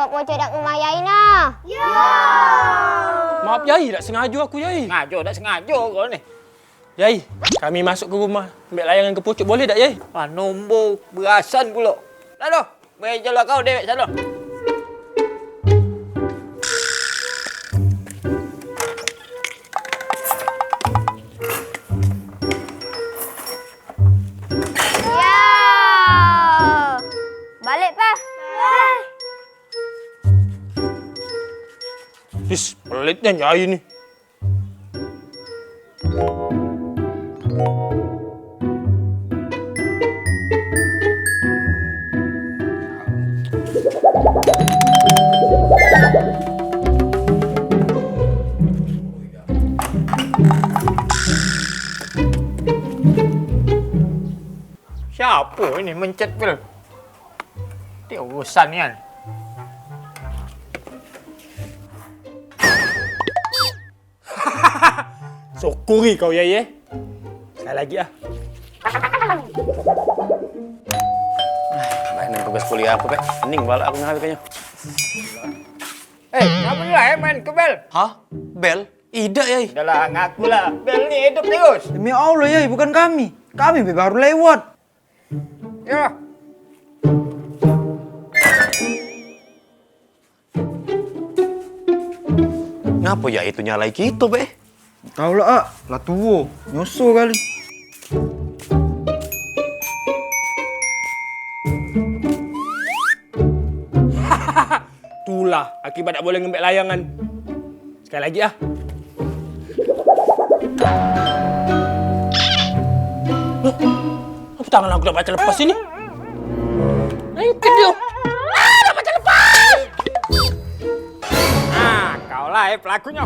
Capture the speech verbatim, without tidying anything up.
Mak pocok dak ke rumah Yai nah. Yo. Maaf Yai, dak sengajo aku Yai. Sengajo dak sengajo kau ni. Yai, kami masuk ke rumah, ambek layangan ke pocok boleh dak Yai? Panombo berasan pulo. Dah doh, beri jalo kau dewek sano. Ya. Balik, Pah. Is, pelitnya Yai ni. Siapo ini mencet bel? Ti urusan nian. Syukuri kau, Yai, ye. Sekali lagi, ah. Main tugas kuliah aku, Pek. Pening pala aku ngawi kayaknya. Eh, ngapo lu, eh, main ke bel? Hah? Bel? Idak, Yai. Udahlah, ngaku lah. Bel ni hidup terus. Demi Allah, Yai, bukan kami. Kami be baru lewat. Ya. Ngapo Yai tu nyalai kito, Pek? Tau lah, Ak. Lah tuo. Nyoso kali. Tulah, akibat dak boleh ngembek layangan. Sekali lagi, ah. Loh, apa tangan aku dak pacak lepas ini? Lengket dia. Ah, dak pacak lepas. Ah, kau lah, eh, pelakunya.